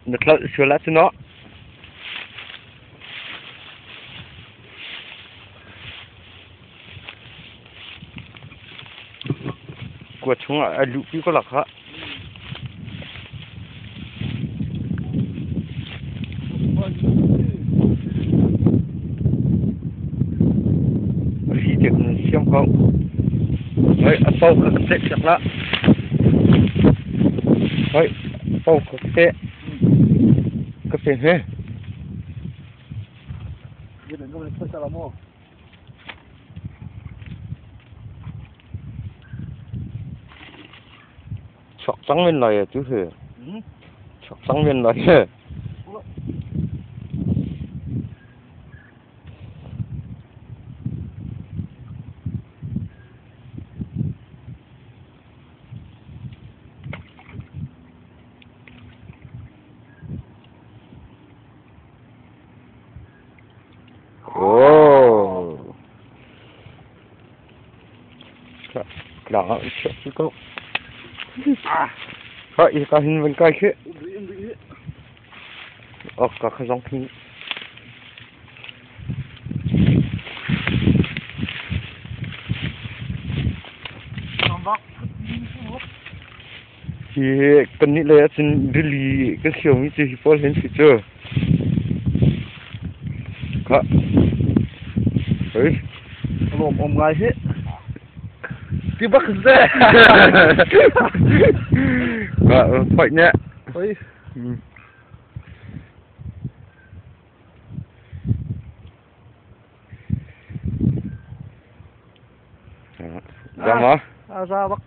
Na tlolh sual ahcun aw. Kua chungah a luhpi ko la khah. A hri te kan siam ko. Hoi, a pau kha ka tlaih piak la. Hoi, a pau kha ka teh. Ka pe he. Chuak cang men lai tu hi. Chuak cang men lai he. Oh. Tlang ah chiah si ko. Ha, ka hin van kai khi. Ok, ka kha zong khi. Hi kannih lei ahcun rili kan hiomi cu hi pawl hin si cu. Khah. Hei. Lawm om ngai hi. Ti bak ze. Khah, phoih ne. Hoi. Za ma? A za bak.